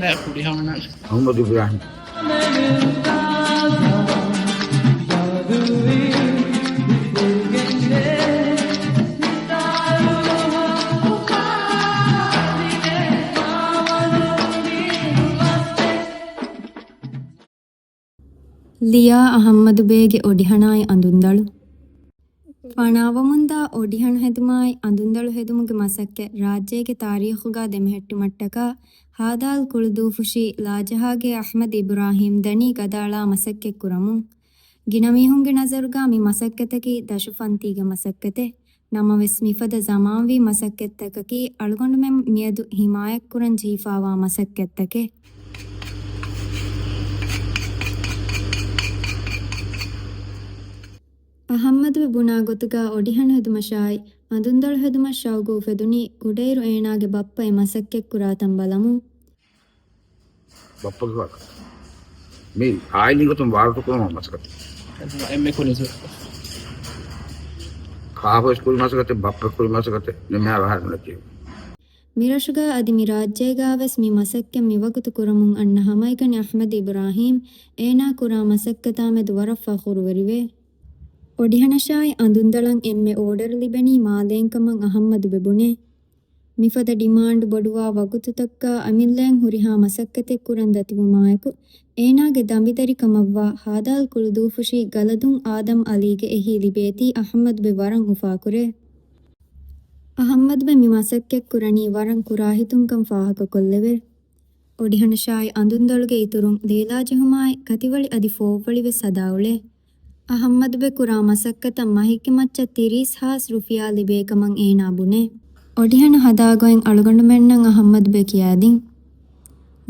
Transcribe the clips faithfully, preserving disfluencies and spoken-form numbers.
ނައި ކުޑިހަނަ އަޙްމަދު އިބްރާހިމް. ލިޔާ އަޙްމަދުބޭގެ އޮޑިހަނާއި އަނދުންދަޅު. ފަނާވަމުންދާ އޮޑިހަނު ހެދުމާއި އަނދުންދަޅު ހެދުމުގެ މަސައްކަތް ރާއްޖޭގެ ތާރީޚުގާ ދެމެހެއްޓުމަށްޓަކާ، ހާދާލް ކުޅުދޫފުށި ލާޖަހާގެ އަޙްމަދު އިބްރާހީމް ދަނީ ގަދައަޅާ މަސައްކަތް ކުރަމުން. ގިނަ މީހުންގެ ނަޒަރުގާ މި މަސައްކަތަކީ ދަށު ފަންތީގެ މަސައްކަތެއް. ނަމަވެސް، މިފަދަ ޒަމާންވީ މަސައްކަތްތަކަކީ އަޅުގަނޑުމެން މިއަދު ހިމާޔަތްކުރަން ޖެހިފާވާ މަސައްކަތްތަކެއް. އަޙްމަދުބެ ބުނާ ގޮތުގާ އޮޑިހަނު ހެދުމަށާއި، އަނދުންދަޅު ހެދުމަށް ޝައުގު އުފެދުނީ ކުޑައިރު އޭނާގެ ބައްޕަ އެ މަސައްކަތް ކުރާ ތަން ބަލަމުން. ބައްޕަގެ ވާހަކަ. މި އާއިލީ ގޮތުން ވާރުތު ކުރުމަށް މަސައްކަތް. އެންމެ ކުރި މަސައްކަތް. ކާފަސް ކުރި މަސައްކަތެއް، ބައްޕަ ކުރި މަސައްކަތެއް، ނެމެހާ ވަހަރު ނެތި. މިރަށުގާ އަދި މި ރާއްޖޭގާވެސް މި މަސައްކަތް މިވަގުތު ކުރަމުން އަންނަ ހަމައިގަނޑު އަޙްމަދު އިބްރާހީމް އޭނާ ކުރާ މަސައްކަތާމެދު ވަރަށް ފަޚުރުވެރިވޭ. އޮޑިހަނަށާއި އަނދުންދަޅަށް އެންމެ އޯޑަރު ލިބެނީ މާލޭންކަމަށް އަޙްމަދުބެ ބުނޭ. މިފަދަ ޑިމާންޑް ބޮޑުވާ ވަގުތުތަކުގާ އަމިއްލައިން ހުރިހާ މަސައްކަތެއް ކުރަން ދަތިވުމާއެކު، އޭނާގެ ދަނބިދަރިކަމަށްވާ ހާދާލް ކުޅުދޫފުށި ގަލަދުން އާދަމް އަލީގެ އެހީ ލިބޭތީ އަޙްމަދުބެ ވަރަށް އުފާކުރޭ. އަޙްމަދުބެ މި މަސައްކަތް ކުރަނީ ވަރަށް ކުރާހިތުންކަން ފާހަގަކޮށްލެވޭ. އޮޑިހަނަށާއި އަނދުންދަޅުގެ އިތުރުން ލޭލާޖެހުމާއި ކަތިވަޅި އަދި ފޯއްވަޅިވެސް ހަދާ އުޅޭ. އަޙްމަދުބެ ކުރާ މަސައްކަތަށް މަހެއްގެ މައްޗަށް ތިރީސް ހާސް ރުފިޔާ ލިބޭ ކަމަށް އޭނާ ބުނޭ. އޮޑިހަނު ހަދާ ގޮތް އަޅުގަނޑުމެންނަށް އަޙްމަދުބެ ކިޔާދިން.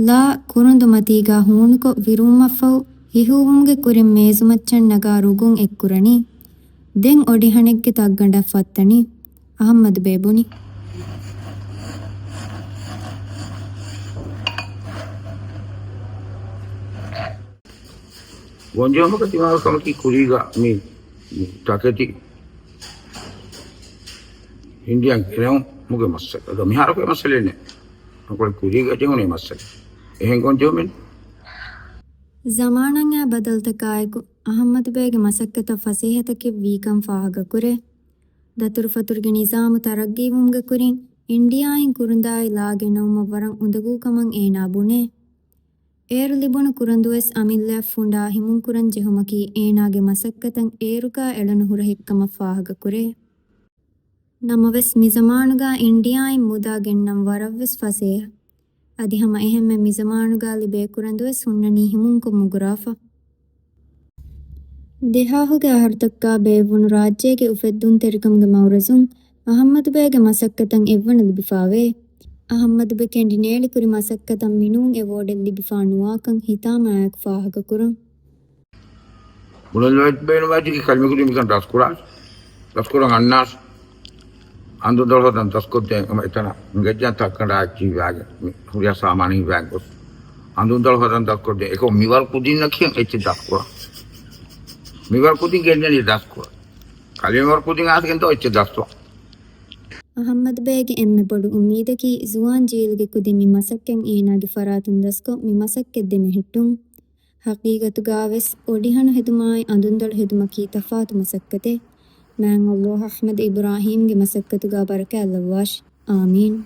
ލާ ކުރުނދުމަތީގާ ހޫނުކޮށް ވިރުވުމަށްފަހު، ހިހޫވުމުގެ ކުރިން މޭޒުމައްޗަށް ނަގާ ރުގުން އެއްކުރަނީ. ދެން އޮޑިހަނެއްގެ ތައްގަނޑަށް ފައްތަނީ. އަޙްމަދުބެ ބުނި. ގޮންޖެހުމަކަށް ތިމާވެ ކަމަކީ ކުރީގަ މި ތަކެތި އިންޑިއާއިން ގެނެވުމުގެ މައްސަލަ. މިހާރަކު އެ މައްސަލައެއް ނެތް. ނުކުޅެ ކުރީގަ ޖެހުނީ މައްސަލަ. އެހެން ގޮންޖެހުމެއް. ޒަމާނަށް އައި ބަދަލުތަކާއެކު، އަޙްމަދުބެގެ މަސައްކަތަށް ފަސޭހަތަކެއް ވީކަން ފާހަގަކުރޭ. ދަތުރުފަތުރުގެ ނިޒާމު ތަރައްގީވުމުގެ ކުރިން، އިންޑިއާއިން ކުރުނދާއި ލާ ގެނައުމަށް ވަރަށް އުނދަގޫކަމަށް އޭނާ ބުނޭ. އޭރު ލިބުނު ކުރަނދުވެސް އަމިއްލައަށް ފުނޑާ ހިމުންކުރަން ޖެހުމަކީ އޭނާގެ މަސައްކަތަށް އޭރުގާ އެޅުނު ހުރަހެއްކަމަށް ފާހަގަކުރޭ. ނަމަވެސް، މިޒަމާނުގާ އިންޑިއާއިން މުދާ ގެންނަން ވަރަށްވެސް ފަސޭހަ. އަދި ހަމަ އެހެންމެ މިޒަމާނުގާ ލިބޭ ކުރަނދުވެސް ހުންނަނީ ހިމުންކޮށް މުގުރާފަ. ދެހާހުގެ އަހަރުތަކާ ބޭއްވުނު ރާއްޖޭގެ އުފެއްދުންތެރިކަމުގެ މައުރަޒުން އަޙްމަދުބެގެ މަސައްކަތަށް އެއްވަނަ ލިބިފާވޭ. އަޙްމަދުބެ ކެނޑިނޭޅިކުރި މަސައްކަތަށް މިނޫން އެވޯޑެއް ލިބިފާ ނުވާކަން ހިތާމައާއެކު ފާހަގަކުރަން. ބުނެލުމަށް ބޭނުންވާތީ ކަލިމަކުދިން މިކަން ދަސްކުރާ. ދަސްކުރަން އަންނާސް. އަނދުންދަޅު ހަދަން ދަސްކޮށްދޭން އެމަ އެތަނަށް އިނގެއްޖާން ތައްކަނޑާ އެއްޗިހި ވާގެ މި ހުރިހާ ސާމާނެއް ހިފާގެން ގޮސް. އަނދުންދަޅު ހަދަން ދަސްކޮށްދޭން. އެކަމު މިވަރު ކުދިންނަކީ އެއްޗެއް ދަސްކުރާ. މިވަރު ކުދިން ގެންނަނީ ދަސްކުރާ. ކަލިމަވަރު ކުދިން އާސް ގެންދޯ އެއްޗެއް ދަސްކުރާ. އަޙްމަދުބެގެ އެންމެ ބޮޑު އުއްމީދަކީ ޒުވާން ޖީލުގެ ކުދިން މި މަސައްކަތް އޭނާގެ ފަރާތުން ދަސްކޮށް މި މަސައްކަތް ދެމެހެއްޓުން. ހަޤީގަތުގާވެސް އޮޑިހަނު ހެދުމާއި އަނދުންދަޅު ހެދުމަކީ ތަފާތު މަސައްކަތެއް. މާތް ﷲ އަޙްމަދު އިބްރާހީމްގެ މަސައްކަތުގާ ބަރަކާތް ލައްވާށި. އާމީން.